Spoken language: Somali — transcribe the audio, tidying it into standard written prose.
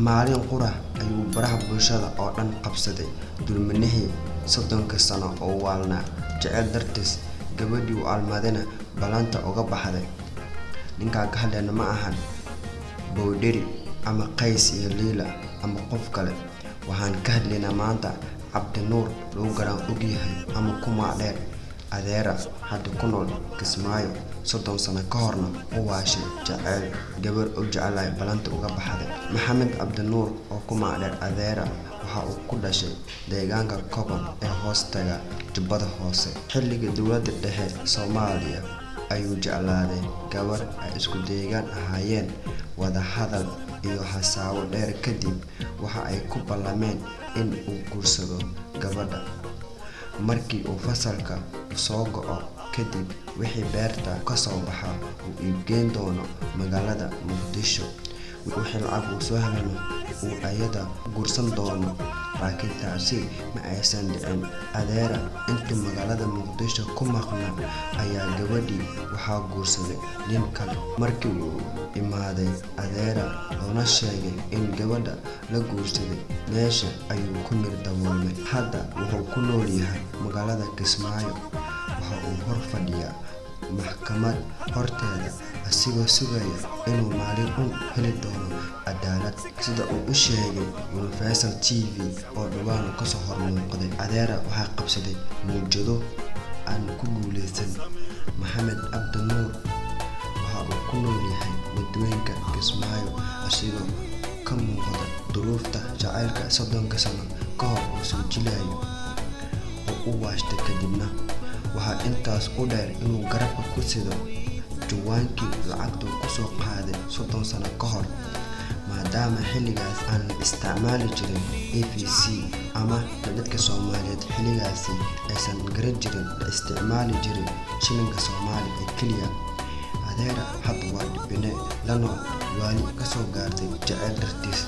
Maalin qura ayuu baraha bulshada oo dhan qabsaday dulminihii 30-ka sano oo waalnaa jecel dartiis, gabadhii uu almadayna ballanta uga baxday. Ninkaan ka hadlayna ma ahan Bowdheri ama Qays iyo Liila ama qof kale. Waxaan ka hadlaynaa maanta Cabdi Nuur lagu garan ogyahay ama ku magac dheer Adeera, hadda ku nool Kismaayo, 30 sano ka horna u waashay jacayl gabar uu jeclaa ballanta uga baxday. Maxamed Cabdi Nuur oo ku magac dheer Adeera waxa uu ku dhashay deegaanka Kobon ee hoostaga Jubbada Hoose. Xilligii dowladda dhexe Soomaaliya ayuu jeclaaday gabar ay isku deegaan ahaayeen. Wada hadal iyo hasaawo dheer kadib waxa ay ku ballameen in uu guursado gabadha markii uu fasalka soo go'o kadib, wixii beerta ka soo baxa uu iibgeyn doono magaalada Muqdisho, wixii lacag uu soo helana uu ayada guursan doono. Laakiin taasi ma aysan dhicin. Adeera intuu magaalada Muqdisho ku maqnaa ayaa gabadhii waxaa guursaday nin kale. Markii uu imaaday Adeera loona sheegay in gabadha la guursaday, meesha ayuu ku mir daboolmay. Hadda wuxuu ku nool yahay magaalada Kismaayo. Waxa uu hor fadhiyaa maxkamad horteeda asigoo sugaya inuu maalin uun heli doono cadaalad, sida uu u sheegay Universal TV oo dhowaan kasoo hor muuqday. Adeera waxaa qabsaday mowjado aan ku guuleysan. Maxamed Cabdi Nuur waxa uu ku nool yahay wadooyinka Kismaayo asigoo ka muuqda duruufta jacaylka 30-ka sano ka hor uu soo jilayo oo u waashtay kadibna. Waxaa intaas u dheer inuu garabka ku sido jawaankii lacagta ku soo qaaday 30 sano ka hor, maadaama xilligaas aan la isticmaali jirin EVC ama dadka Soomaaliyeed xilligaasi aysan garan jirin, la isticmaali jiray shilinka Soomaali ee keliya. Adeera hadda waa dhibine la nool waali ka soo gaartay jacayl dartiis.